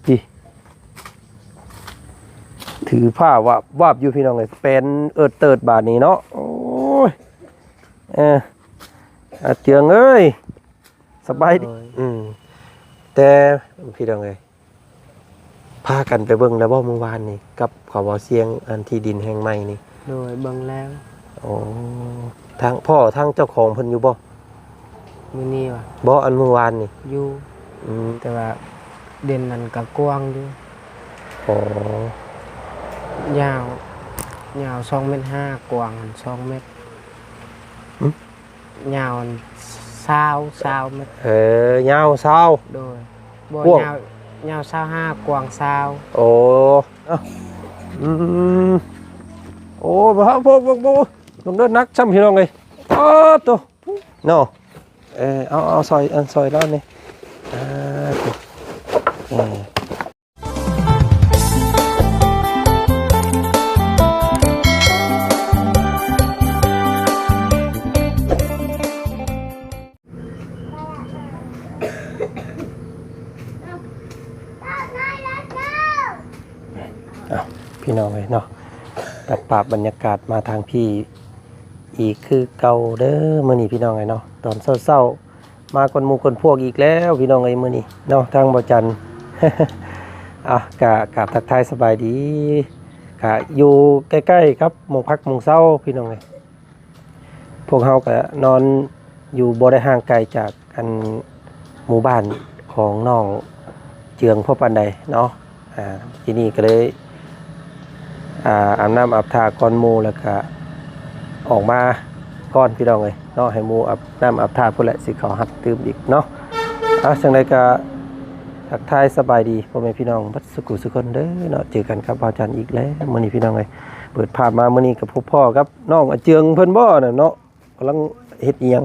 ຕິ ຖືຜ້າວາບວາບຢູ່ພີ່ນ້ອງເອີຍ ແປນເອີດເຕີດບາດນີ້ເນາະ. ໂອ້ຍ ເອີ ອາເຈືອງເອີຍ ສະບາຍດີ. ໂດຍ ອືມ ແຕ່ພີ່ນ້ອງເອີຍ ພາກັນໄປເບິ່ງແລ້ວບໍ່ມື້ວານນີ້ ກັບຂອບອສຽງ ອັນທີ່ດິນແຫ່ງໃໝ່ນີ້? ໂດຍ ເບິ່ງແລ້ວ. ໂອ້ ທາງ ພໍ້ທາງເຈົ້າຂອງເພິ່ນຢູ່ບໍ່? ມື້ນີ້ຫວາ? ບໍ່ ອັນມື້ວານນີ້. ຢູ່. ອືມ ແຕ່ວ່າດິນນັ້ນກໍກວ້າງຢູ່. ອໍ ຍາວ ຍາວສອງແມັດຫ້າ ກວ້າງສອງແມັດ. ຫຶ? ຍາວຊາວ ຊາວແມັດ. ເອີ ຍາວຊາວ. ໂດຍ ບໍ່ ກວ້າງ ຍາວ ຍາວຊາວຫ້າ ກວ້າງຊາວ. ໂອ້ ອືມ ໂອ້ ບໍ່ ບໍ່ ບໍ່ ບໍ່ ເບິ່ງເດີ ໜັກຊ້ຳພີ່ນ້ອງເອີຍ. ອ້າໂຕ ເນາະ. ເອີ ເອົາ ເອົາ ຊ່ອຍ ອັນ ຊ່ອຍລາວແດ່. ອ່າ ເອີ. ອ້າວ ພີ່ນ້ອງເອີຍເນາະ ຕັດພາບບັນຍາກາດມາທາງພີ້ອີກຄືເກົ່າເດີ. ມື້ນີ້ພີ່ນ້ອງເອີຍເນາະ ຕອນເຊົ້າໆ ມາກ່ອນໝູ່ກ່ອນພວກອີກແລ້ວພີ່ນ້ອງເອີຍ ມື້ນີ້ເນາະ ທາງບໍ່ຈັນ. ອ່ະ ກະກາບທັກທາຍສະບາຍດີ ກະຢູ່ໃກ້ໆກັບໝ່ອງພັກໝ່ອງເຊົາພີ່ນ້ອງເອີຍ. ພວກເຮົາກະນອນຢູ່ບໍ່ໄດ້ຫ່າງໄກຈາກ ອັນ ໝູ່ບ້ານຂອງນ້ອງເຈືອງພໍປານໃດເນາະ. ອ່າ ທີນີ້ກໍເລີຍ ອ່າ ອາບນ້ຳອາບທ່າກ່ອນໝູ່ ແລ້ວກະອອກມາກ່ອນພີ່ນ້ອງເອີຍເນາະ ໃຫ້ໝູ່ອາບນ້ຳອາບທ່າພຸ້ນແຫຼະ ຊິເຂົ້າຮັບຕື່ມອີກເນາະ. ອ່າ ຈັ່ງໃດກະທັກທາຍສະບາຍດີພໍ່ແມ່ພີ່ນ້ອງເບິດສຸຂູສຸຄົນເດີເນາະ. ເຈີກັນກັບບ່າວຈັນອີກແລ້ວມື້ນີ້ພີ່ນ້ອງເອີຍ. ເປີດພາບມາມື້ນີ້ກໍພົບພໍ້ກັບນ້ອງອາເຈືອງເພິ່ນບໍ່ນັ້ນເນາະ ກຳລັງເຮັດອີ່ຫຍັງ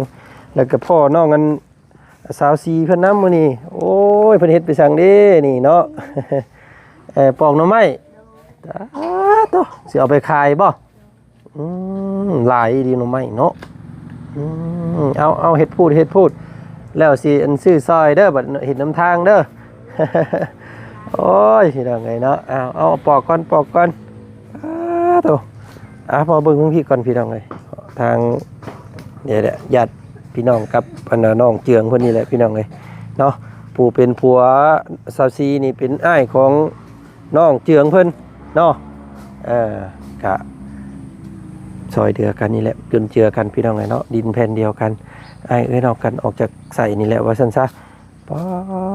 ແລ້ວກໍພໍ້ນ້ອງອັນ ສາວສີເພິ່ນນຳມື້ນີ້. ໂອ້ຍ ເພິ່ນເຮັດໄປສັງເດ້ນີ້ເນາະ ເອີ ປອກໜໍ່ໄມ້. ຕາໂຕ ຊິເອົາໄປຂາຍບໍ່? ອືມ ຫຼາຍດີໜໍ່ໄມ້ເນາະ. ອືມ ເອົາ ເອົາ ເຮັດພູດ ເຮັດພູດ ແລ້ວຊິອັນຊື້ຊ່ອຍເດີ ບັດເຮັດນຳທາງເດີ. ໂອ້ຍ ພີ່ນ້ອງເອີຍເນາະ ເອົາ ເອົາ ປອກກ່ອນ ປອກກ່ອນ. ອ້າໂຕ ອ່ະ ມາເບິ່ງທາງພີ້ກ່ອນພີ່ນ້ອງເອີຍ ທາງ ນີ້ແຫຼະ ຍາດພີ່ນ້ອງກັບ ອັນ ນ້ອງເຈືອງເພິ່ນນີ້ແຫຼະພີ່ນ້ອງເອີຍເນາະ. ຜູ້ເປັນຜົວສາວສີນີ້ເປັນອ້າຍຂອງນ້ອງເຈືອງເພິ່ນເນາະ. ເອີ ກະຊ່ອຍເຫຼືອກັນນີ້ແຫຼະ ຈຸນເຈືອກັນພີ່ນ້ອງເອີຍເນາະ ດິນແຜ່ນດຽວກັນ ອ້າຍເອື້ອຍນ້ອງກັນ ອອກຈາກໄສ້ນີ້ແຫຼະວ່າຊັ້ນຊະ. ປາ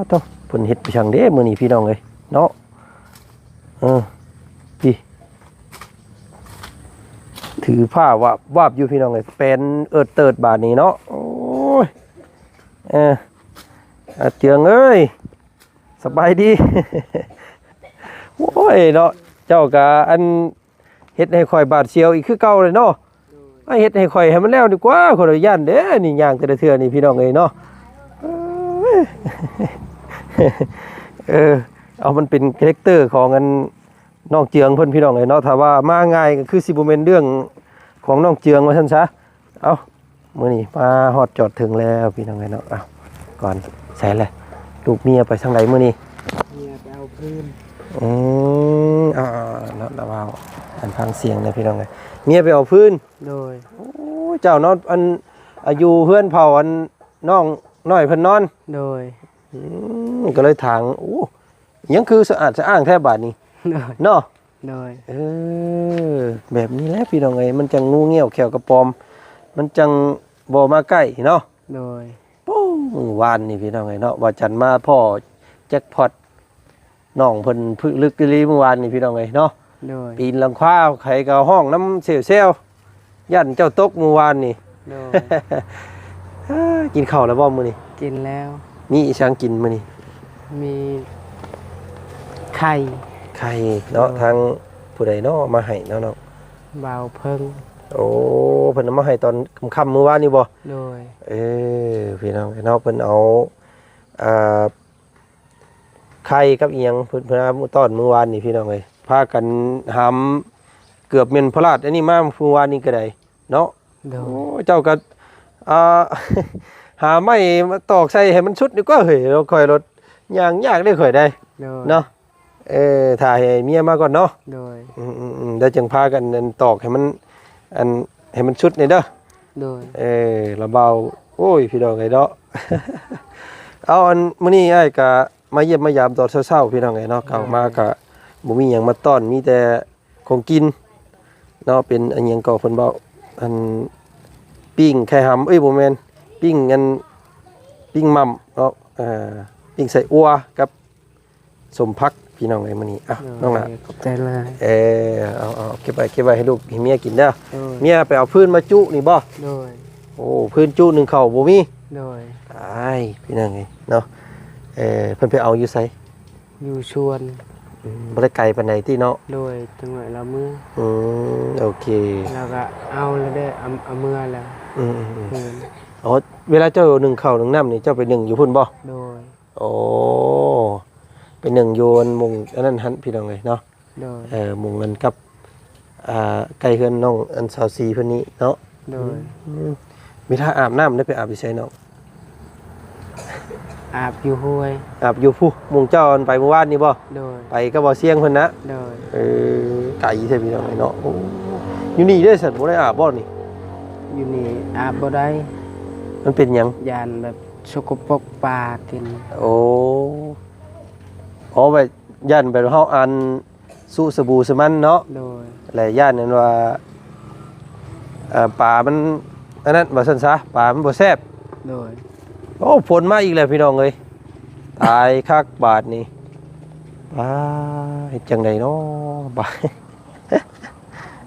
ໂຕ ເພິ່ນເຮັດໄປສັງເດ້ມື້ນີ້ພີ່ນ້ອງເອີຍເນາະ. ເອີ ຕິ ຖືຜ້າວາບວາບຢູ່ພີ່ນ້ອງເອີຍ ແປນເອີດເຕີດບາດນີ້ເນາະ. ໂອ້ຍ ເອີ ອາເຈືອງເອີຍ ສະບາຍດີ. ໂອ້ຍເນາະ ເຈົ້າກະອັນ ເຮັດໃຫ້ຂ້ອຍບາດສຽວອີກຄືເກົ່າເລີຍເນາະ. ໂດຍ ໃຫ້ເຮັດໃຫ້ຂ້ອຍໃຫ້ມັນແລ້ວດີກວ່າ ຂ້ອຍຢ້ານເດ້ນີ້ ຍ່າງແຕ່ລະເທື່ອນີ້ພີ່ນ້ອງເອີຍເນາະ. ເອີ ເອົາ ມັນເປັນຄາແຣັກເຕີຂອງອັນ ນ້ອງເຈືອງເພິ່ນພີ່ນ້ອງເອີຍເນາະ. ຖ້າວ່າມາງ່າຍກໍຄືຊິບໍ່ແມ່ນເລື່ອງຂອງນ້ອງເຈືອງວ່າຊັ້ນຊະ. ເອົ້າ ມື້ນີ້ມາຮອດຈອດເຖິງແລ້ວພີ່ນ້ອງເອີຍເນາະ. ເອົ້າ ກ່ອນ ໃສແຫຼະ ລູກເມຍໄປທາງໃດມື້ນີ້? ເມຍໄປເອົາຟືນ. ອືມ ເອົາໆ ເນາະ ລະເວົ້າ ອັນ ຟັງສຽງນະພີ່ນ້ອງເອີຍ ເມຍໄປເອົາຟືນ. ໂດຍ ໂອ້ ເຈົ້າເນາະ ອັນ ອາ ຢູ່ເຮືອນເຜົ່າ ອັນ ນ້ອງນ້ອຍເພິ່ນນອນ. ໂດຍ ອືມ ກໍເລີຍຖາງ ໂອ້ ຫຍັງຄືສະອາດສະອ້າງແທ້ບາດນີ້ ໂດຍ ເນາະ. ໂດຍ ເອີ ແບບນີ້ແຫຼະພີ່ນ້ອງເອີຍ ມັນຈັ່ງງູງຽວແຂ້ວກະປອມ ມັນຈັ່ງບໍ່ມາໃກ້ເນາະ. ໂດຍ ໂອ້ ມື້ວານນີ້ພີ່ນ້ອງເອີຍເນາະ ວ່າຈັນມາພໍ້ແຈັກພອດ ນ້ອງເພິ່ນຜຶກລຶກອີ່ຫຼີມື້ວານນີ້ພີ່ນ້ອງເອີຍເນາະ. ໂດຍ ປີນຫຼັງຄາ ໃຜກໍຮ້ອງນຳເຊວໆ ຢ້ານເຈົ້າຕົກມື້ວານນີ້. ໂດຍ ກິນເຂົ້າແລ້ວບໍ່ມື້ນີ້? ກິນແລ້ວ. ມີອີ່ຫຍັງກິນມື້ນີ້? ມີໄຂ່ ໄຂ່ເນາະ. ໂດຍ ທາງຜູ້ໃດເນາະມາໃຫ້ເນາະ? ບ່າວເພິ່ງ. ໂອ້ ເພິ່ນເອົາມາໃຫ້ຕອນຄ່ຳໆມື້ວານນີ້ບໍ່? ໂດຍ ເອີ ພີ່ນ້ອງເນາະ ເພິ່ນເອົາ ອ່າ ໄຂ່ກັບອີ່ຫຍັງ ເພິ່ນ ເພິ່ນເອົາມາຕ້ອນມື້ວານນີ້ພີ່ນ້ອງເອີຍ ພາກັນຫາມ ເກືອບແມ່ນພະລາດອັນນີ້ມາມື້ວານນີ້ກໍໄດ້ເນາະ. ໂດຍ ໂອ້ ເຈົ້າກໍ ອ່າ ຫາໄມ້ມາຕອກໃສ່ໃຫ້ມັນສຸດດີກວ່າເຮີ້ຍ ຂ້ອຍລົດຍ່າງຍາກເດ້ຂ້ອຍໄດ໋. ໂດຍ ເນາະ. ເອີ ຖ້າໃຫ້ເມຍມາກ່ອນເນາະ. ໂດຍ ອືມໆໆ ແລ້ວຈຶ່ງພາກັນອັນຕອກໃຫ້ມັນ ອັນ ໃຫ້ມັນສຸດນີ້ເດີ. ໂດຍ ເອີ ລະເບົາ ໂອ້ຍ ພີ່ນ້ອງເອີຍເນາະ. ເອົາ ອັນ ມື້ນີ້ອ້າຍກະມາຢ້ຽມມາຢາມຕອນເຊົ້າໆ ພີ່ນ້ອງເອີຍເນາະ. ໂດຍ ເຂົ້າມາກະບໍ່ມີຫຍັງມາຕ້ອນ ມີແຕ່ ຂອງກິນເນາະ. ເປັນອັນຫຍັງກໍເພິ່ນເວົ້າ ອັນ ປີ້ງໄຂ່ຫຳ ເອີຍ ບໍ່ແມ່ນ ປີ້ງອັນ ປີ້ງໝ່ຳເນາະ. ເອີ ປີ້ງໃສ່ອົ່ວກັບສົ້ມຜັກ ພີ່ນ້ອງເອີຍ ມື້ນີ້. ເອົາ ໂດຍ ນ້ອງຫຼ້າ ຂອບໃຈຫຼາຍ. ເອີ ເອົາ ເອົາ ເກັບໄວ້ ເກັບໄວ້ໃຫ້ລູກໃຫ້ເມຍກິນເດີ. ໂດຍ ເມຍໄປເອົາຟືນມາຈຸນີ້ບໍ່? ໂດຍ ໂອ້ ຟືນຈຸໜຶ້ງເຂົ້າບໍ່ມີ? ໂດຍ ອ້າຍ ພີ່ນ້ອງເອີຍເນາະ. ເອີ ເພິ່ນໄປເອົາຢູ່ໃສ? ຢູ່ສວນ. ອືມ ບໍ່ໄດ້ໄກປານໃດຕິເນາະ? ໂດຍ ຈັກໜ້ອຍລາວເມືອ. ອືມ ໂອເຄ ລາວກະເອົາແລ້ວເດ້ ເອົາ ເອົາເມືອແລ້ວ. ອືມໆໆ ໂດຍ ອໍ ເວລາເຈົ້າໜຶ້ງເຂົ້າໜຶ້ງນ້ຳນີ້ ເຈົ້າໄປໜຶ້ງຢູ່ພຸ້ນບໍ່? ໂດຍ ໂອ້ ໄປໜຶ້ງຢູ່ອັນໝ່ອງອັນນັ້ນຫັ້ນ ພີ່ນ້ອງເອີຍເນາະ. ໂດຍ ເອີ ໝ່ອງອັນກັບ ອ່າ ໃກ້ເຮືອນນ້ອງອັນສາວສີເພິ່ນນີ້ເນາະ. ໂດຍ ອືມ ເວລາອາບນ້ຳໄດ້ໄປອາບຢູ່ໃສນ້ອງ? ອາບຢູ່ຫ້ວຍ. ອາບຢູ່ພຸ້ນ ໝ່ອງເຈົ້າອັນໄປມື້ວານນີ້ບໍ່? ໂດຍ ໄປກັບບ່າວຊຽງເພິ່ນນະ. ໂດຍ ເອີ ໄກແທ້ພີ່ນ້ອງເອີຍເນາະ. ໂອ້ ຢູ່ນີ້ເດ້ ສັນບໍ່ໄດ້ອາບບໍ່ນີ້? ຢູ່ນີ້ອາບບໍ່ໄດ້. ມັນເປັນຫຍັງ? ຢ້ານແບບ ສົກກະປົກປາກິນ. ໂອ້ ອໍ ແບບຢ້ານແບບເຮົາອັນ ສຸສະບູສະມັນເນາະ. ໂດຍ ແລະ ຢ້ານນັ້ນວ່າ ເອີ ປາມັນອັນນັ້ນວ່າຊັ້ນຊະ ປາມັນບໍ່ແຊບ. ໂດຍ ໂອ້ ຝົນມາອີກແລ້ວພີ່ນ້ອງເອີຍ ຕາຍຄັກບາດນີ້. ປາ ເຮັດຈັ່ງໃດເນາະບາດ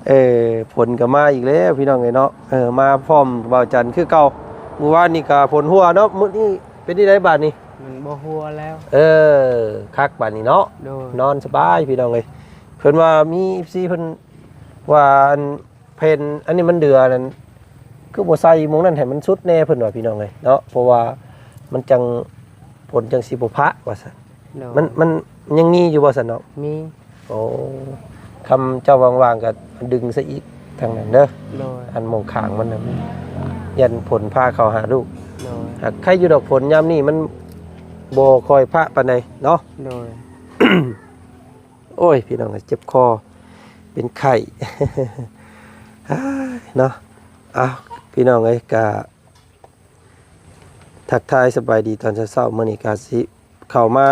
ເອີ ຝົນກໍມາອີກແລ້ວພີ່ນ້ອງເອີຍເນາະ. ເອີ ມາພ້ອມບ່າວຈັນຄືເກົ່າ. ມື້ວານນີ້ກໍຝົນຫົວເນາະ ມື້ນີ້ເປັນຈັ່ງໃດບາດນີ້? ມັນບໍ່ຫົວແລ້ວ. ເອີ ຄັກບາດນີ້ເນາະ. ໂດຍ ນອນສະບາຍພີ່ນ້ອງເອີຍ. ເພິ່ນວ່າມີເອັຟຊີເພິ່ນວ່າ ອັນ ເພນອັນນີ້ມັນເດືອນັ້ນ ຄືບໍ່ໃສ່ໝ່ອງນັ້ນໃຫ້ມັນສຸດແດ່ ເພິ່ນວ່າພີ່ນ້ອງເອີຍເນາະ. ເພາະວ່າມັນຈັ່ງ ຝົນຈັ່ງຊິບໍ່ພະວ່າຊັ້ນ. ໂດຍ ມັນ ມັນຍັງມີຢູ່ບໍ່ຊັ້ນນ້ອງ? ມີ. ໂອ້ ຄຳເຈົ້າວ່າງໆ ກໍດຶງໃສ່ອີກທາງນັ້ນເດີ. ໂດຍ ອັນໝ່ອງຂ້າງມັນນະ ຢ້ານຝົນພາເຂົ້າຫາລູກ. ໂດຍ ຫາກໄຄຢູ່ດອກ ຝົນຍາມນີ້ມັນບໍ່ຄ່ອຍພະປານໃດເນາະ. ໂດຍ ໂອ້ຍ ພີ່ນ້ອງເອີຍ ເຈັບຄໍ ເປັນໄຂ້ ເນາະ. ເອົາ ພີ່ນ້ອງເອີຍ ກະທັກທາຍສະບາຍດີຕອນເຊົ້າໆ. ມື້ນີ້ກະຊິເຂົ້າມາ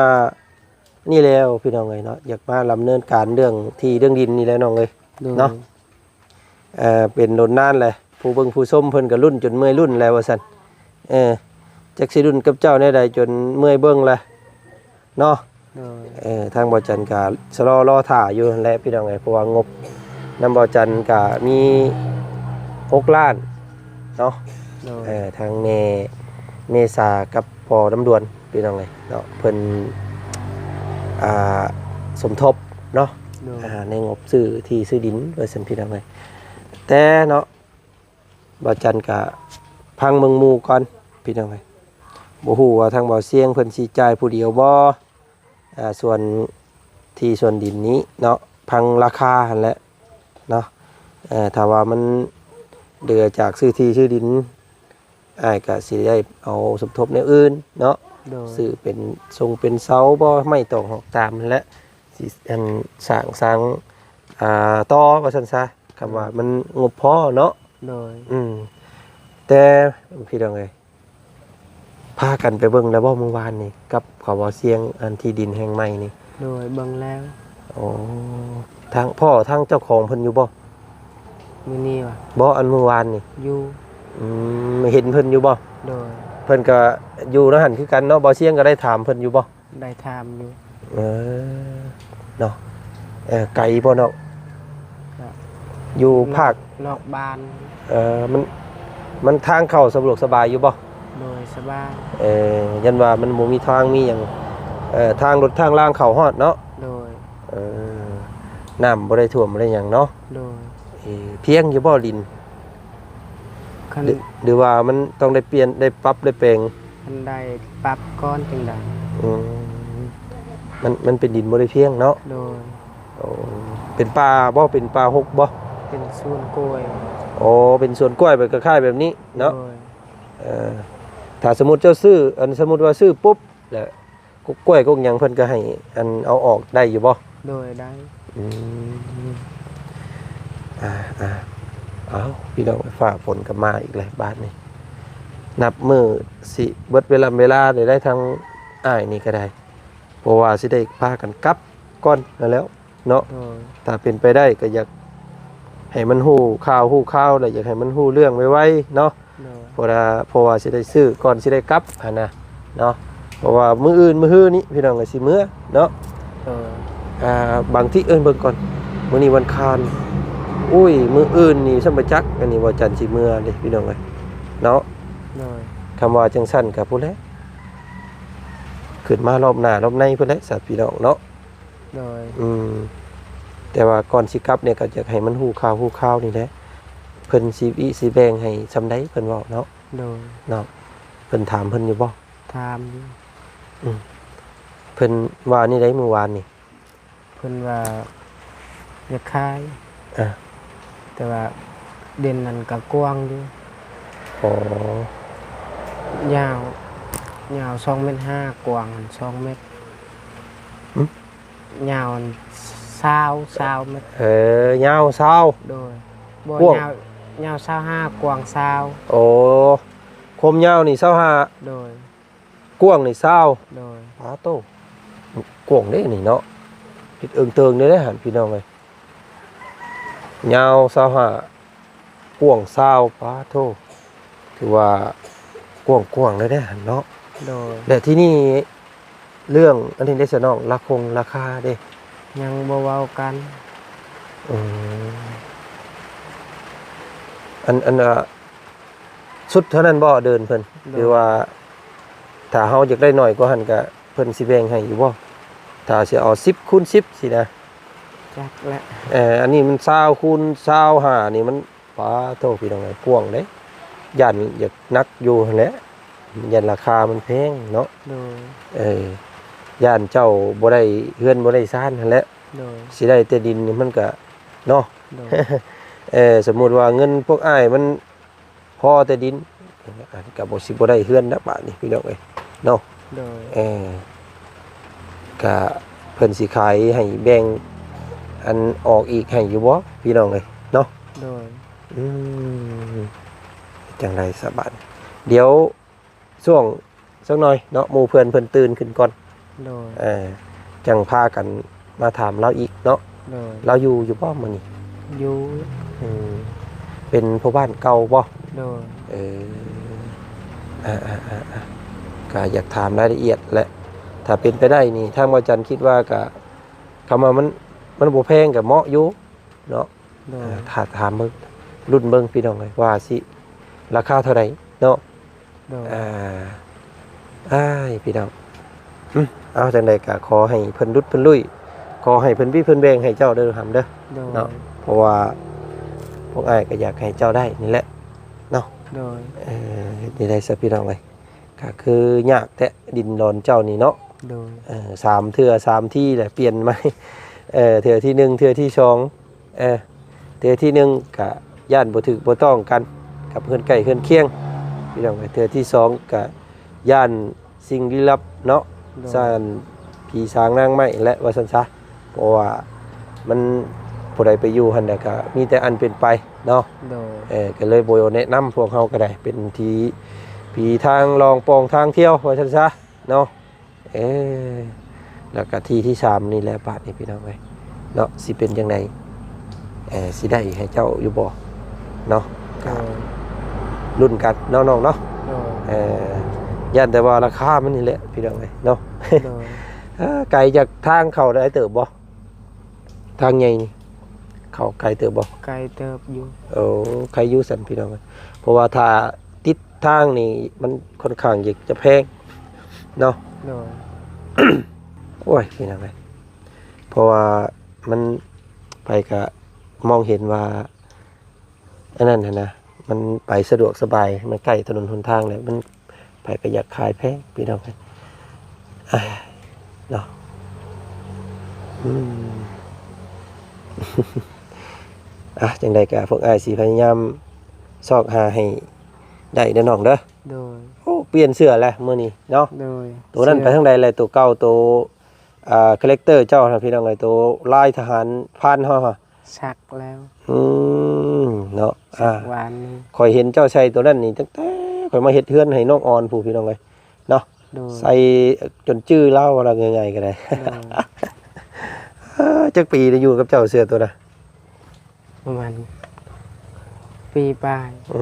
ນີ້ແລ້ວ ພີ່ນ້ອງເອີຍເນາະ, ຢາກມາດຳເນີນການເລື່ອງທີ່ເລື່ອງດິນນີ້ແຫຼະ ນ້ອງເອີຍ ໂດຍ ເນາະ. ເອີ ເປັນດົນນານແຫຼະ ຜູ້ເບິ່ງຜູ້ຊົມເພິ່ນກໍລຸ້ນຈົນເມື່ອຍລຸ້ນແຫຼະວ່າຊັ້ນ. ເອີ ຈັກຊິລຸ້ນກັບເຈົ້າແນວໃດຈົນເມື່ອຍເບິ່ງແຫຼະເນາະ. ໂດຍ ເອີ ທາງບໍ່ຈັນກໍຊະລໍລໍຖ້າຢູ່ຫັ້ນແຫຼະ ພີ່ນ້ອງເອີຍ, ເພາະວ່າງົບນຳບໍ່ຈັນກໍມີຫົກລ້ານເນາະ. ໂດຍ ເອີ ທາງແມ່ ແມ່ສາກັບພໍ່ລຳດວນ ພີ່ນ້ອງເອີຍເນາະ, ເພິ່ນ ອ່າ ສົມທົບເນາະ. ໂດຍ ອ່າ ໃນງົບຊື້ທີ່ຊື້ດິນວ່າຊັ້ນ ພີ່ນ້ອງເອີຍ. ແຕ່ເນາະ ບ່າວຈັນກະຟັງເບິ່ງໝູ່ກ່ອນ ພີ່ນ້ອງເອີຍ. ບໍ່ຮູ້ວ່າທາງບ່າວຊຽງເພິ່ນຊິຈ່າຍຜູ້ດຽວບໍ່ ອ່າ ສ່ວນທີ່ສ່ວນດິນນີ້ເນາະ, ຟັງລາຄາຫັ້ນແຫຼະເນາະ. ເອີ ຖ້າວ່າມັນເຫຼືອຈາກຊື້ທີ່ຊື້ດິນ ອ້າຍກະຊິໄດ້ເອົາສົມທົບແນວອື່ນເນາະ. ໂດຍ ຊື້ເປັນຊົງເປັນເສົາບໍ່ ໄມ້ຕອກຫອກຕາມຫັ້ນແຫຼະ ຊິ ອັນ ສ້າງ ສ້າງ ອ່າ ຕໍ່ວ່າຊັ້ນຊະ ຄຳວ່າມັນງົບພໍເນາະ. ໂດຍ ອືມ ແຕ່ ພີ່ນ້ອງເອີຍ ພາກັນໄປເບິ່ງແລ້ວບໍ່ມື້ວານນີ້ ກັບເຂົາບໍ່ຊຽງ ອັນທີ່ດິນແຫ່ງໃໝ່ນີ້? ໂດຍ ເບິ່ງແລ້ວ. ໂອ້ ທາງ ພໍ່ທາງເຈົ້າຂອງເພິ່ນຢູ່ບໍ່? ມື້ນີ້ຫວາ? ບໍ່ ອັນມື້ວານນີ້. ຢູ່. ອືມ ເຫັນເພິ່ນຢູ່ບໍ່? ໂດຍ ເພິ່ນກໍຢູ່ໃນຫັ້ນຄືກັນເນາະ, ບໍ່ຊຽງກໍໄດ້ຖາມເພິ່ນຢູ່ບໍ່? ໄດ້ຖາມຢູ່. ເອີ ເນາະ ເອີ ໄກບໍ່ນ້ອງ? ກໍ ຢູ່ພາກ ນອກບ້ານ. ເອີ ມັນ ມັນທາງເຂົ້າສະດວກສະບາຍຢູ່ບໍ່? ໂດຍ ສະບາຍ. ເອີ ຢ້ານວ່າມັນບໍ່ມີທາງມີຫຍັງ ເອີ ທາງລົດທາງລາງເຂົ້າຮອດເນາະ? ໂດຍ. ເອີ ນ້ຳບໍ່ໄດ້ຖ້ວມບໍ່ໄດ້ຫຍັງເນາະ? ໂດຍ. ເອີ ພຽງຢູ່ບໍ່ດິນ? ຄັນ ຫຼື ຫຼືວ່າມັນຕ້ອງໄດ້ປ່ຽນ ໄດ້ປັບ ໄດ້ແປງ? ຄັນໄດ້ປັບກ່ອນຈຶ່ງໄດ້. ອືມ ມັນ ມັນເປັນດິນບໍ່ໄດ້ພຽງເນາະ? ໂດຍ. ໂອ້ ເປັນປ່າບໍ່? ເປັນປ່າຮົກບໍ່? ເປັນສວນກ້ວຍ. ໂອ້ ເປັນສວນກ້ວຍ ແບບຄ້າຍໆແບບນີ້ເນາະ? ໂດຍ. ເອີ ຖ້າສົມມຸດເຈົ້າຊື້ ອັນ ສົມມຸດວ່າຊື້ປຸບ ແລ້ວ ກົກກ້ວຍກົກຫຍັງເພິ່ນກໍໃຫ້ອັນເອົາອອກໄດ້ຢູ່ບໍ່? ໂດຍ ໄດ້. ອືມ ອ່າໆ ເອົາ ພີ່ນ້ອງ ຟ້າຝົນກໍມາອີກແລ້ວບາດນີ້ ນັບມື້ຊິເບິດເວລາເວລາໄດ້ ໄດ້ທາງອ້າຍນີ້ກໍໄດ້ ເພາະວ່າຊິໄດ້ພາກັນກັບກ່ອນນັ້ນແຫຼ້ວເນາະ. ໂດຍ ຖ້າເປັນໄປໄດ້ກໍຢາກໃຫ້ມັນຮູ້ຂ່າວຮູ້ຄາວ ແລະ ຢາກໃຫ້ມັນຮູ້ເລື່ອງໄວໆເນາະ. ໂດຍ ເພາະວ່າ ເພາະວ່າຊິໄດ້ຊື້ກ່ອນຊິໄດ້ກັບຫັ້ນນະເນາະ ເພາະວ່າມື້ອື່ນມື້ຮືນີ້ພີ່ນ້ອງກໍຊິເມືອເນາະ. ໂດຍ ອ່າ ບາງທີ ເອີ້ນເບິ່ງກ່ອນ ມື້ນີ້ວັນຄານ ໂອ້ຍ ມື້ອື່ນນີ້ຊ່ຳບໍ່ຈັກ ອັນນີ້ວັນຈັນຊິເມືອເດ້ພີ່ນ້ອງເອີຍເນາະ. ໂດຍ ຄຳວ່າຈັ່ງຊັ້ນກໍພຸ້ນແຫຼະ ຂຶ້ນມາລອບໜ້າລອບໃນພຸ້ນແຫຼະຊະພີ່ນ້ອງເນາະ. ໂດຍ ອືມ ແຕ່ວ່າກ່ອນຊິກັບນີ້ກໍຢາກໃຫ້ມັນຮູ້ຂ່າວຮູ້ຄາວນີ້ແຫຼະ ເພິ່ນຊິວິຊິແບ່ງໃຫ້ຊ່ຳໃດ ເພິ່ນເວົ້າເນາະ. ໂດຍ ເນາະ ເພິ່ນຖາມເພິ່ນຢູ່ບໍ່? ຖາມຢູ່. ອືມ ເພິ່ນວ່າແນວໃດມື້ວານນີ້? ເພິ່ນວ່າຢາກຂາຍ ອ່າ ແຕ່ວ່າດິນນັ້ນກໍກວ້າງຢູ່. ອໍ ຍາວ ຍາວສອງແມັດຫ້າ ກວ້າງສອງແມັດ. ຫຶ? ຍາວຊາວ ຊາວແມັດ. ເອີ ຍາວຊາວ. ໂດຍ ບໍ່ ກວ້າງ ຍາວ ຍາວຊາວຫ້າ ກວ້າງຊາວ. ໂອ້ ຄວາມຍາວນີ້ຊາວຫ້າ. ໂດຍ ກວ້າງນີ້ຊາວ. ໂດຍ ປາໂຕ ກວ້າງເດ້ນີ້ເນາະ ເຮັດເອີງເຕີງເດ້ຫັ້ນພີ່ນ້ອງເອີຍ ຍາວຊາວຫ້າ ກວ້າງຊາວ ປາໂທ ຖືວ່າກວ້າງໆເລີຍເດ້ຫັ້ນເນາະ. ໂດຍ ແລະ ທີ່ນີ້ເລື່ອງອັນນີ້ເດ້ຊະນ້ອງ ລາຄົງລາຄາເດ້? ຍັງບໍ່ເວົ້າກັນ. ອືມ ອັນ ອັນ ອ່າ ສຸດເທົ່ານັ້ນບໍ່ເດີ່ນເພິ່ນ? ໂດຍ ຫຼືວ່າຖ້າເຮົາຢາກໄດ້ໜ້ອຍກວ່າຫັ້ນກະເພິ່ນຊິແບ່ງໃຫ້ຢູ່ບໍ່? ຖ້າຊິເອົາສິບຄູນສິບຊີ້ນະ. ຈັກແຫຼະ. ເອີ ອັນນີ້ມັນຊາວຄູນຊາວຫ້ານີ້ມັນ ປາໂທ ພີ່ນ້ອງເອີຍ ກວ້າງເດ້ ຢ້ານຢາກໜັກຢູ່ຫັ້ນແຫຼະ ຢ້ານລາຄາມັນແພງເນາະ. ໂດຍ ເອີ ຢ້ານເຈົ້າບໍ່ໄດ້ເຮືອນບໍ່ໄດ້ຊານຫັ້ນແຫຼະ. ໂດຍ ຊິໄດ້ແຕ່ດິນນີ້ມັນກະເນາະ. ໂດຍ ເອີ ສົມມຸດວ່າເງິນພວກອ້າຍມັນ ພໍແຕ່ດິນ ກໍບໍ່ ຊິບໍ່ໄດ້ເຮືອນນະບາດນີ້ພີ່ນ້ອງເອີຍເນາະ. ໂດຍ ເອີ ກະເພິ່ນຊິຂາຍໃຫ້ແບ່ງອັນອອກອີກໃຫ້ຢູ່ບໍ່ພີ່ນ້ອງເອີຍເນາະ? ໂດຍ ອືມ ຈັ່ງໃດສະບາດ ດຽວຊ່ວງ ຈັກໜ້ອຍເນາະ ໝູ່ເພື່ອນເພິ່ນຕື່ນຂຶ້ນກ່ອນ. ໂດຍ ເອີ ຈັ່ງພາກັນມາຖາມລາວອີກເນາະ. ໂດຍ ລາວຢູ່ ຢູ່ບໍ່ມື້ນີ້? ຢູ່. ອືມ ເປັນພໍ່ບ້ານເກົ່າບໍ່? ໂດຍ ເອີ ອ່າໆ ກໍຢາກຖາມລາຍລະອຽດແຫຼະ ຖ້າເປັນໄປໄດ້ນີ້ ທາງບ່າວຈັນຄິດວ່າກໍ ຄຳວ່າມັນ ມັນບໍ່ແພງກໍເໝາະຢູ່ເນາະ. ໂດຍ ອ່າ ຖ້າຖາມເບິ່ງ ລຸ້ນເບິ່ງພີ່ນ້ອງເອີຍ ວ່າຊິລາຄາເທົ່າໃດເນາະ. ໂດຍ ອ່າ ອ້າຍ ພີ່ນ້ອງ ອືມ ເອົາ ຈັ່ງໃດກໍຂໍໃຫ້ເພິ່ນຫຼຸດເພິ່ນລຸ້ຍ ຂໍໃຫ້ເພິ່ນວິເພິ່ນແບ່ງໃຫ້ເຈົ້າເດີ ຫຳເດີ ໂດຍ ເນາະ ເພາະວ່າພວກອ້າຍກໍຢາກໃຫ້ເຈົ້າໄດ້ນີ້ແຫຼະເນາະ. ໂດຍ ເອີ ເຮັດແນວໃດຊະພີ່ນ້ອງເອີຍ ກໍຄືຍາກແທ້ດິນດອນເຈົ້ານີ້ເນາະ. ໂດຍ ເອີ ສາມເທື່ອສາມທີແຫຼະ ປ່ຽນໃໝ່ ເອີ ເທື່ອທີໜຶ່ງ ເທື່ອທີສອງ ເອີ ເທື່ອທີໜຶ່ງກະຢ້ານບໍ່ຖືກບໍ່ຕ້ອງກັນກັບເຮືອນໃກ້ເຮືອນຄຽງ ພີ່ນ້ອງເອີຍ ເທື່ອທີສອງກະຢ້ານສິ່ງລີ້ລັບເນາະ ໂດຍ ຢ້ານຜີສາງນາງໄມ້ແຫຼະ ວ່າຊັ້ນຊະ ເພາະວ່າມັນ ຜູ້ໃດໄປຢູ່ຫັ້ນນະກະມີແຕ່ອັນເປັນໄປເນາະ. ໂດຍ ເອີ ກໍເລີຍບໍ່ແນະນຳ ພວກເຮົາກໍໄດ້ເປັນທີ່ ຜີທາງລອງປ່ອງທາງທ່ຽວ ວ່າຊັ້ນຊະເນາະ. ເອີ ແລ້ວກະທີທີ່ສາມນີ້ແຫຼະບາດນີ້ພີ່ນ້ອງເອີຍເນາະ ຊິເປັນຈັ່ງໃດ ເອີ ຊິໄດ້ໃຫ້ເຈົ້າຢູ່ບໍ່ເນາະ. ກະ ໂດຍ ລຸ້ນກັນເນາະນ້ອງເນາະ. ໂດຍ ເອີ ຢ້ານແຕ່ວ່າລາຄາມັນນີ້ແຫຼະພີ່ນ້ອງເອີຍເນາະ. ໂດຍ ເອີ ໄກຈາກທາງເຂົ້າໄດ້ເຕີບບໍ່? ທາງໃຫຍ່ນີ້ ເຂົ້າໄກເຕີບບໍ່? ໄກເຕີບຢູ່. ໂອ້ ໄກຢູ່ຊັ້ນພີ່ນ້ອງເອີຍ ເພາະວ່າຖ້າຕິດ ທາງນີ້ມັນຄ່ອນຂ້າງຈະ ຈະແພງເນາະ. ໂດຍ ໂອ້ຍ ເປັນຫຍັງເລີຍ ເພາະວ່າມັນ ໃຜກະມອງເຫັນວ່າ ອັນນັ້ນຫັ້ນນະ ມັນໄປສະດວກສະບາຍ ມັນໃກ້ຖະໜົນຫົນທາງແຫຼະ ມັນ ໃຜກະຢາກຂາຍແພງພີ່ນ້ອງເອີຍ ເນາະ. ອືມ ອ່ະ ຈັ່ງໃດກະພວກອ້າຍຊິພະຍາຍາມຊອກຫາໃຫ້ ໄດ້ເດີນ້ອງເດີ. ໂດຍ ໂອ້ ປ່ຽນເສື້ອແລ້ວມື້ນີ້ເນາະ. ໂດຍ ໂຕນັ້ນໄປທາງໃດແລ້ວ? ໂຕເກົ່າ ໂຕ ອ່າ ຄາແຣັກເຕີເຈົ້ານະ ພີ່ນ້ອງເອີຍ ໂຕລາຍທະຫານພານເຮົາຫະ ສັກແລ້ວ. ອືມ ເນາະ ສັກ ອ່າ ວານນີ້ ຂ້ອຍເຫັນເຈົ້າໃສ່ໂຕນັ້ນນີ້ ຕັ້ງແຕ່ຂ້ອຍມາເຮັດເຮືອນໃຫ້ນ້ອງອອນພຸ້ນ ພີ່ນ້ອງເອີຍເນາະ. ໂດຍ ໃສ່ຈົນຈື່ລາວ ເວົ້າລາວງ່າຍໆກໍໄດ້. ໂດຍ ເອີ ຈັກປີໄດ້ຢູ່ກັບເຈົ້າເສື້ອໂຕນະ? ປະມານປີປາຍ. ອື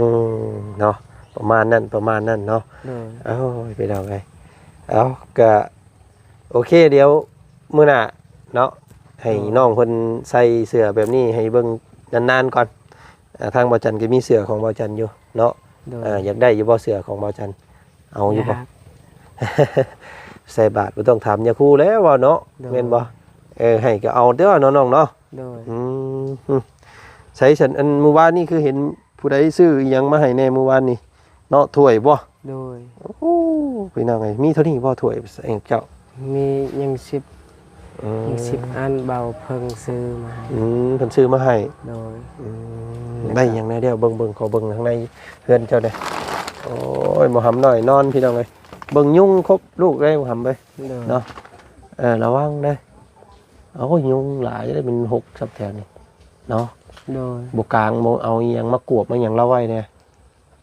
ມ ເນາະ ປະມານນັ້ນ ປະມານນັ້ນເນາະ. ໂດຍ ໂອ້ຍ ພີ່ນ້ອງເອີຍ ເອົາ ກະ ໂອເຄ ດຽວມື້ໜ້າເນາະ ໃຫ້ ໂດຍ ນ້ອງເພິ່ນໃສ່ເສື້ອແບບນີ້ໃຫ້ເບິ່ງນານໆກ່ອນ. ອ່າ ທາງບ່າວຈັນກໍມີເສື້ອຂອງບ່າວຈັນຢູ່ເນາະ. ໂດຍ ອ່າ ຢາກໄດ້ຢູ່ບໍ່ເສື້ອຂອງບ່າວຈັນ? ເອົາຢູ່ບໍ່? ຢາກ. ໃສ່ບາດບໍ່ຕ້ອງຖາມຍາຄູແລ້ວເວົ້າເນາະ. ໂດຍ ແມ່ນບໍ່? ເອີ ໃຫ້ກໍເອົາເດີ້ເນາະນ້ອງເນາະ. ໂດຍ ອືມ ໃສຊັ້ນ ອັນມື້ວານນີ້ຄືເຫັນຜູ້ໃດຊື້ອີ່ຫຍັງມາໃຫ້ແດ່ມື້ວານນີ້ເນາະ? ຖ້ວຍບໍ່? ໂດຍ ໂອ້ ພີ່ນ້ອງເອີຍ ມີເທົ່ານີ້ບໍ່ຖ້ວຍເຈົ້າ? ມີ ຍັງສິບ ອືມ ຍັງສິບອັນ ເບົາເພິ່ນຊື້ມາໃຫ້. ອືມ ເພິ່ນຊື້ມາໃຫ້. ໂດຍ ອືມ ແລ້ວກໍ ໄດ້ຫຍັງແດ່? ດຽວເບິ່ງ ເບິ່ງ ຂໍເບິ່ງທາງໃນເຮືອນເຈົ້າແດ່. ໂອ້ຍ ໝໍຫຳນ້ອຍນອນ ພີ່ນ້ອງເອີຍ ເບິ່ງຍຸງຄົບລູກເອີຍ ໝໍຫຳເອີຍ. ໂດຍ ເນາະ ເອີ ລະວັງເດີ້. ໂອ້ຍ ຍຸງຫຼາຍເດ້ ເປັນຫົກສັບແຖວນີ້ເນາະ. ໂດຍ ບໍ່ກາງ ບໍ່ເອົາອີ່ຫຍັງມາກວບມາຫຍັງລາວໄວ້ແດ່?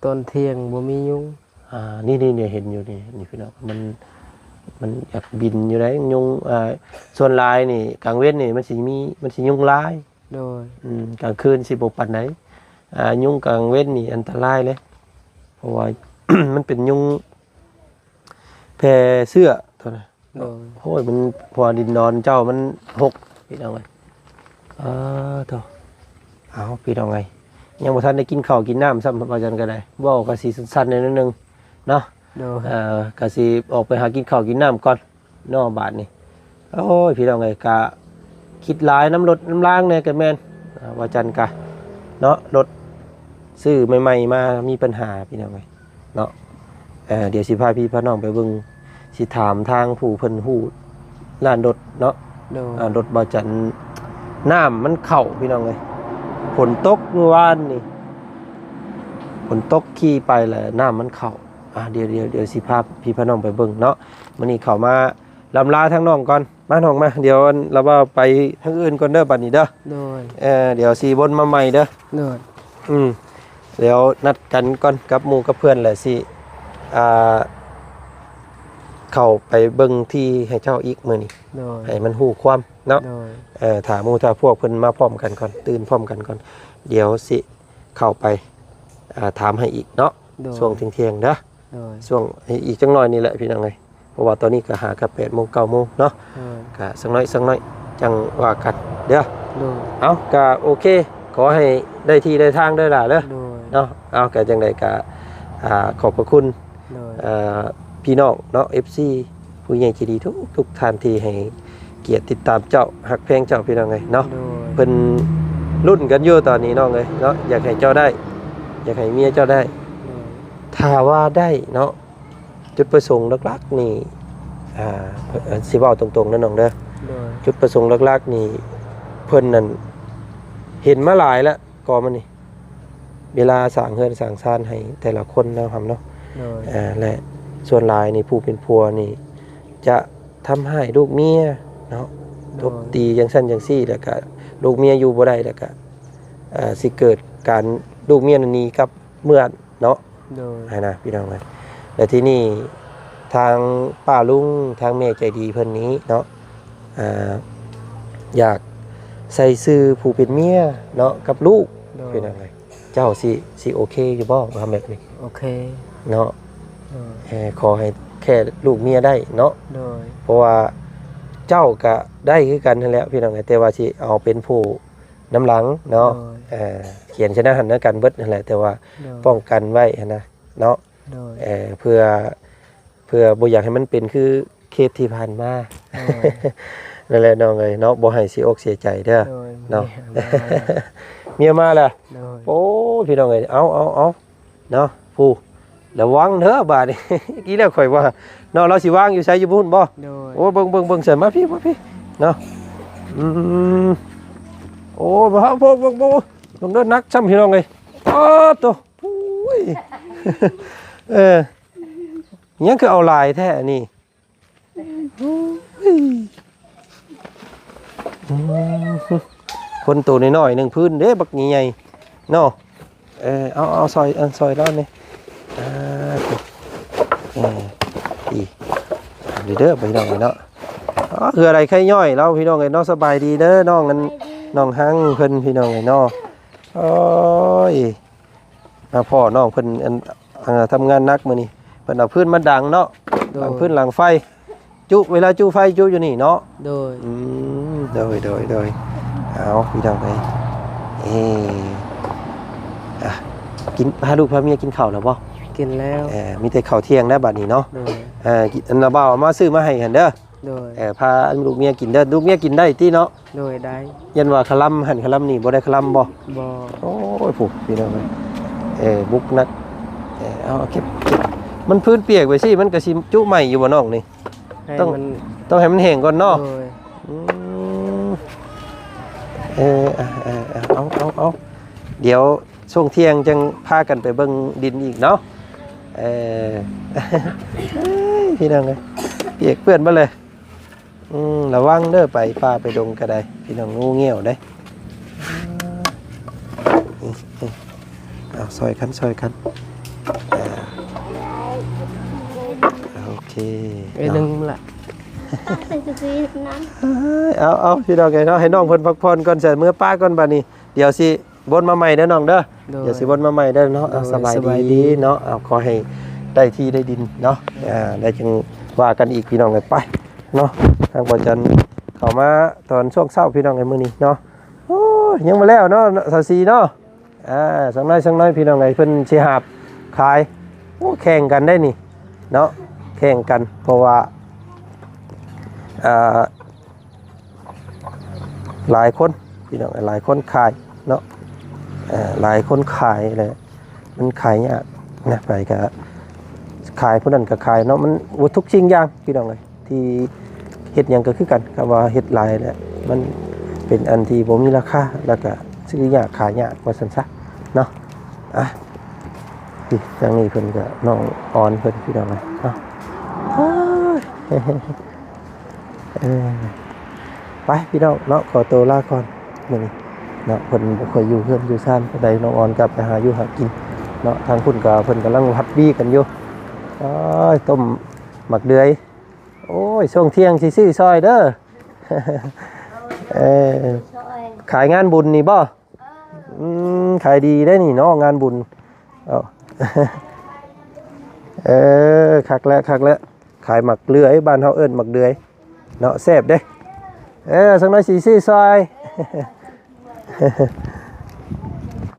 ຕອນທ່ຽງບໍ່ມີຍຸງ. ອ່າ ນີ້ໆ ເຫັນຢູ່ນີ້ ນີ້ພີ່ນ້ອງ ມັນ ມັນຢາກບິນຢູ່ໃດຍຸງ. ອ່າ ສ່ວນຫຼາຍນີ້ກາງເວັນນີ້ມັນຊິມີ ມັນຊິຍຸງຫຼາຍ. ໂດຍ ອືມ ກາງຄືນຊິບໍ່ປານໃດ. ອ່າ ຍຸງກາງເວັນນີ້ອັນຕະລາຍເລີຍ ເພາະວ່າ ມັນເປັນຍຸງແຜ່ເຊື້ອໂຕນະ. ໂດຍ ໂອ້ຍ ມັນ ເພາະວ່າດິນດອນເຈົ້າມັນຫົກ ພີ່ນ້ອງເອີຍ. ເອີ ໂທ້ ເອົາ ພີ່ນ້ອງເອີຍ ຍັງບໍ່ທັນໄດ້ກິນເຂົ້າກິນນ້ຳຊ້ຳ ວ່າຊັ້ນກໍໄດ້ ເວົ້າກໍຊິສັ້ນໆ ໜ້ອຍໜຶ່ງເນາະ. ໂດຍ ເອີ ກໍຊິອອກໄປຫາກິນເຂົ້າກິນນ້ຳກ່ອນເນາະບາດນີ້. ໂອ້ຍ ພີ່ນ້ອງເອີຍ ກະຄິດຫຼາຍນຳລົດນຳລາງແດ່ກໍແມ່ນ ອ່າ ວ່າຈັ່ນກະເນາະ ລົດຊື້ໃໝ່ໆ ມາມີປັນຫາ ພີ່ນ້ອງເອີຍ ເນາະ. ເອີ ດຽວຊິພາພີ່ພານ້ອງໄປເບິ່ງ ຊິຖາມທາງຜູ້ເພິ່ນຮູ້ຮ້ານລົດເນາະ. ໂດຍ ອ່າ ລົດບ່າວຈັນ ນ້ຳມັນເຂົ້າ ພີ່ນ້ອງເອີຍ ຝົນຕົກມື້ວານນີ້ ຝົນຕົກຂີ່ໄປແລ້ວນ້ຳມັນເຂົ້າ. ອ່າ ດຽວ ດຽວ ດຽວຊິພາພີ່ພານ້ອງໄປເບິ່ງເນາະ. ມື້ນີ້ເຂົ້າມາ ລຳລາທາງນ້ອງກ່ອນ ມານ້ອງມາ ດຽວອັນລະວ່າໄປທາງອື່ນກ່ອນເດີບັດນີ້ເດີ. ໂດຍ ເອີ ດຽວຊິວົນມາໃໝ່ເດີ. ໂດຍ ອືມ ດຽວນັດກັນກ່ອນກັບໝູ່ກັບເພື່ອນ ແລ້ວຊິ ອ່າ ເຂົ້າໄປເບິ່ງທີ່ໃຫ້ເຈົ້າອີກມື້ນີ້. ໂດຍ ໃຫ້ມັນຮູ້ຄວາມເນາະ. ໂດຍ ເອີ ຖ້າໝູ່ຖ້າພວກເພິ່ນມາພ້ອມກັນກ່ອນ ຕື່ນພ້ອມກັນກ່ອນ ດຽວຊິເຂົ້າໄປ ອ່າ ຖາມໃຫ້ອີກເນາະ. ໂດຍ ຊ່ວງທ່ຽງໆເດີ. ໂດຍ ຊ່ວງອີກຈັກໜ້ອຍນີ້ແຫຼະ ພີ່ນ້ອງເອີຍ ເພາະວ່າຕອນນີ້ກໍຫາກັບແປດໂມງ ເກົ້າໂມງເນາະ. ໂດຍ ກະສັກໜ້ອຍ ສັກໜ້ອຍ ຈັ່ງວ່າກັນເດີ. ໂດຍ ເອົາ ກະໂອເຄ ຂໍໃຫ້ໄດ້ທີ່ໄດ້ທາງເດີຫຼ້າເດີ. ໂດຍ ເນາະ ເອົາ ກະຈັ່ງໃດກະ ອ່າ ຂອບພະຄຸນ ໂດຍ ເອີ ພີ່ນ້ອງເນາະ ເອັຟຊີ ຜູ້ໃຫຍ່ໃຈດີທຸກໆທ່ານທີ່ໃຫ້ກຽດຕິດຕາມເຈົ້າ ຮັກແພງເຈົ້າ ພີ່ນ້ອງເອີຍເນາະ. ໂດຍ ເພິ່ນລຸ້ນກັນຢູ່ຕອນນີ້ ນ້ອງເອີຍເນາະ ຢາກໃຫ້ເຈົ້າໄດ້ ຢາກໃຫ້ເມຍເຈົ້າໄດ້. ໂດຍ ຖ້າວ່າໄດ້ເນາະ ຈຸດປະສົງຫຼັກໆນີ້ ອ່າ ເອີ ຊິເວົ້າຕົງໆເດີນ້ອງເດີ. ໂດຍ ຈຸດປະສົງຫຼັກໆນີ້ ເພິ່ນນັ້ນເຫັນມາຫຼາຍແລ້ວ ກໍມານີ້ ເວລາສ້າງເຮືອນສ້າງຊານໃຫ້ແຕ່ລະຄົນເນາະ ເນາະ. ໂດຍ ເອີ ແລະ ສ່ວນຫຼາຍນີ້ ຜູ້ເປັນຜົວນີ້ຈະທຳຮ້າຍລູກເມຍເນາະ. ໂດຍ ຕົບຕີຈັ່ງຊັ້ນຈັ່ງຊີ້ ແລ້ວກະລູກເມຍຢູ່ບໍ່ໄດ້ ແລ້ວກະ ເອີ ຊິເກີດການ ລູກເມຍນັ້ນໜີກັບເມືອ ເນາະ. ໂດຍ ຫັ້ນນະ ພີ່ນ້ອງເອີຍ ແລະ ທີ່ນີ້ທາງປ້າລຸງ ທາງແມ່ໃຈດີເພິ່ນນີ້ເນາະ ອ່າ ຢາກໃສ່ຊື່ຜູ້ເປັນເມຍເນາະ ກັບລູກ. ໂດຍ ພີ່ນ້ອງເອີຍ ເຈົ້າຊິ ຊິໂອເຄຢູ່ບໍ່ ຄຳແບບນີ້? ໂອເຄເນາະ. ໂດຍ ເອີ ຂໍໃຫ້ແຄ່ລູກເມຍໄດ້ເນາະ. ໂດຍ ເພາະວ່າເຈົ້າກະໄດ້ຄືກັນຫັ້ນແຫຼະ ພີ່ນ້ອງເອີຍ ແຕ່ວ່າຊິເອົາເປັນຜູ້ ນຳຫຼັງເນາະ. ໂດຍ ເອີ ຂຽນຊະນະຫັ້ນນະກັນເບິດຫັ້ນແຫຼະ ແຕ່ວ່າ ໂດຍ ປ້ອງກັນໄວ້ຫັ້ນນະເນາະ. ໂດຍ ເອີ ເພື່ອ ເພື່ອບໍ່ຢາກໃຫ້ມັນເປັນຄືເຄສທີ່ຜ່ານມາ. ໂດຍ ນັ້ນແຫຼະນ້ອງເອີຍເນາະ ບໍ່ໃຫ້ເສຍອົກເສຍໃຈເດີ. ໂດຍ ເນາະ ເມຍມາແລ້ວ. ໂດຍ ໂອ້ ພີ່ນ້ອງເອີຍ ເອົາ ເອົາ ເອົາ ເນາະ ຜູ້ ລະວັງເດີບາດນີ້ ອີກແລ້ວຂ້ອຍວ່າເນາະ ລາວຊິວາງຢູ່ໃສ ຢູ່ພຸ້ນບໍ່? ໂດຍ ໂອ້ ເບິ່ງ ເບິ່ງ ເບິ່ງ ໃສ່ມາພີ້ ມາພີ້ເນາະ. ອືມ ໂອ້ ເບິ່ງ ເບິ່ງ ເບິ່ງ ເບິ່ງເດີ ໜັກຊ້ຳ ພີ່ນ້ອງເອີຍ. ອ້າໂຕ ໂອ້ຍ ເອີ ຍັງຄືເອົາຫຼາຍແທ້ອັນນີ້. ໂອ້ຍ ອືມ ຄົນໂຕນ້ອຍໆ ໜຶ່ງພື້ນເດ້ ບັກໃຫຍ່ໆ ເນາະ. ເອີ ເອົາ ເອົາ ຊ່ອຍ ເອົາ ຊ່ອຍລາວແດ່. ອ່າ ເອີ ອີ ເດີ ເດີ ພີ່ນ້ອງເອີຍເນາະ. ອໍ ເຮືອໄດ້ໄຂ່ຍ້ອຍລາວ ພີ່ນ້ອງເອີຍເນາະ. ສະບາຍດີເດີ ນ້ອງ ອັນ ສະບາຍດີ ນ້ອງຮັງເພິ່ນ ພີ່ນ້ອງເອີຍເນາະ. ໂອ້ຍ ມາພໍ້ນ້ອງເພິ່ນ ອັນ ອ່າ ທຳງານໜັກມື້ນີ້ ເພິ່ນເອົາພື້ນມາດັງເນາະ. ໂດຍ ດັງພື້ນດັງໄຟ. ຈຸ ເວລາຈຸໄຟຈຸຢູ່ນີ້ເນາະ. ໂດຍ ອືມ ໂດຍ ໂດຍ ໂດຍ. ເອົາ ພີ່ນ້ອງເອີຍ ເອີ ອ່ະ ກິນ ພາລູກພາເມຍກິນເຂົ້າແລ້ວບໍ່? ກິນແລ້ວ. ເອີ ມີແຕ່ເຂົ້າທ່ຽງນະບັດນີ້ເນາະ. ໂດຍ ເອີ ກິນ ອັນນະ ບ່າວເອົາມາ ຊື້ມາໃຫ້ຫັ້ນເດີ. ໂດຍ ເອີ ພາລູກເມຍກິນເດີ. ລູກເມຍກິນໄດ້ຕິເນາະ? ໂດຍ ໄດ້. ຢ້ານວ່າຄະລຳຫັ້ນຄະລຳນີ້ ບໍ່ໄດ້ຄະລຳບໍ່? ບໍ່. ໂອ້ຍ ພຸ້ນ ພີ່ນ້ອງເອີຍ ເອີ ບຸກໜັກ. ເອີ ເອົາ ເກັບ ເກັບ ມັນພື້ນປຽກໄວ້ຊີ້ ມັນກະຊິຈຸໄໝ້ຢູ່ບໍ່ນ້ອງນີ້? ໃຫ້ ຕ້ອງ ມັນ ຕ້ອງໃຫ້ມັນແຫ້ງກ່ອນເນາະ. ໂດຍ ອືມ ເອີ ເອົາ ເອົາ ເອົາ ດຽວຊ່ວງທ່ຽງຈັ່ງພາກັນໄປເບິ່ງດິນອີກເນາະ. ເອີ ພີ່ນ້ອງເອີຍ ປຽກເປື້ອນເບິດເລີຍ. ອືມ ລະວັງເດີ ໄປປ່າໄປດົງກະໄດ້ ພີ່ນ້ອງ ງູງຽວເດ້. ເອົາ ຊ່ອຍກັນ ຊ່ອຍກັນ. ເອີ ໂອເຄ ເອີ ເນາະ ໜຶ່ງລະ. ເອີຍ ເອົາ ເອົາ ພີ່ນ້ອງເອີຍເນາະ ໃຫ້ນ້ອງເພິ່ນພັກຜ່ອນກ່ອນ ຊິເມືອປະກ່ອນບາດນີ້ ດຽວຊິ ວົນມາໃໝ່ເດີນ້ອງເດີ. ໂດຍ ດຽວຊິວົນມາໃໝ່ເດີເນາະ. ໂດຍ ເອົາ ສະບາຍດີ ສະບາຍດີເນາະ. ເອົາ ຂໍໃຫ້ໄດ້ທີ່ໄດ້ດິນເນາະ. ໂດຍ ອ່າ ແລ້ວຈຶ່ງວ່າກັນອີກ ພີ່ນ້ອງເອີຍ. ໄປເນາະ ທາງບໍ່ຈັນເຂົ້າມາຕອນຊ່ວງເຊົ້າ ພີ່ນ້ອງເອີຍ ມື້ນີ້ເນາະ. ໂອ້ຍ ຍັງບໍ່ແລ້ວເນາະ ສາວສີເນາະ. ອ່າ ສັກໜ້ອຍ ສັກໜ້ອຍ ພີ່ນ້ອງເອີຍ ເພິ່ນຊິຫາບຂາຍ. ໂອ້ ແຂ່ງກັນໄດ໋ນີ້ເນາະ ແຂ່ງກັນ ເພາະວ່າ ອ່າ ຫຼາຍຄົນ ພີ່ນ້ອງ ຫຼາຍຄົນຂາຍເນາະ. ເອີ ຫຼາຍຄົນຂາຍແຫຼະ ມັນຂາຍຍາກນະ ໃຜກະຂາຍ ຜູ້ນັ້ນກະຂາຍເນາະ. ມັນ ໂອ້ ທຸກສິ່ງຢ່າງ ພີ່ນ້ອງເອີຍ ທີ່ເຮັດຫຍັງກະຄືກັນ ຄຳວ່າເຮັດຫຼາຍແຫຼະ ມັນເປັນອັນທີ່ບໍ່ມີລາຄາ ແລ້ວກະຊື້ຍາກຂາຍຍາກ ວ່າຊັ້ນຊະເນາະ. ອ່ະ ນີ້ ທາງນີ້ເພິ່ນກະ ນ້ອງອອນເພິ່ນ ພີ່ນ້ອງເອີຍເນາະ. ໂອ້ຍ ເອີ ໄປພີ່ນ້ອງເນາະ ຂໍໂຕລາກ່ອນມື້ນີ້ເນາະ. ເພິ່ນບໍ່ຄ່ອຍຢູ່ເຮືອນຢູ່ຊານປານໃດ ນ້ອງອອນກໍໄປຫາຢູ່ຫາກິນເນາະ. ທາງພຸ້ນກໍເພິ່ນກຳລັງຮັບວີກັນຢູ່. ໂອ້ຍ ຕົ້ມໝາກເດືອຍ. ໂອ້ຍ ຊ່ວງທ່ຽງຊິຊື້ຊ່ອຍເດີ. ເອີ ຂາຍງານບຸນນີ້ບໍ່? ອືມ ຂາຍດີເດ້ນີ້ເນາະ ງານບຸນ. ເອີ ເອີ ຄັກແລ້ວ ຄັກແລ້ວ. ຂາຍໝາກເດືອຍ ບ້ານເຮົາເອີ້ນໝາກເດືອຍເນາະ ແຊບເດ້. ເອີ ສັກໜ້ອຍຊິຊື້ຊ່ອຍ.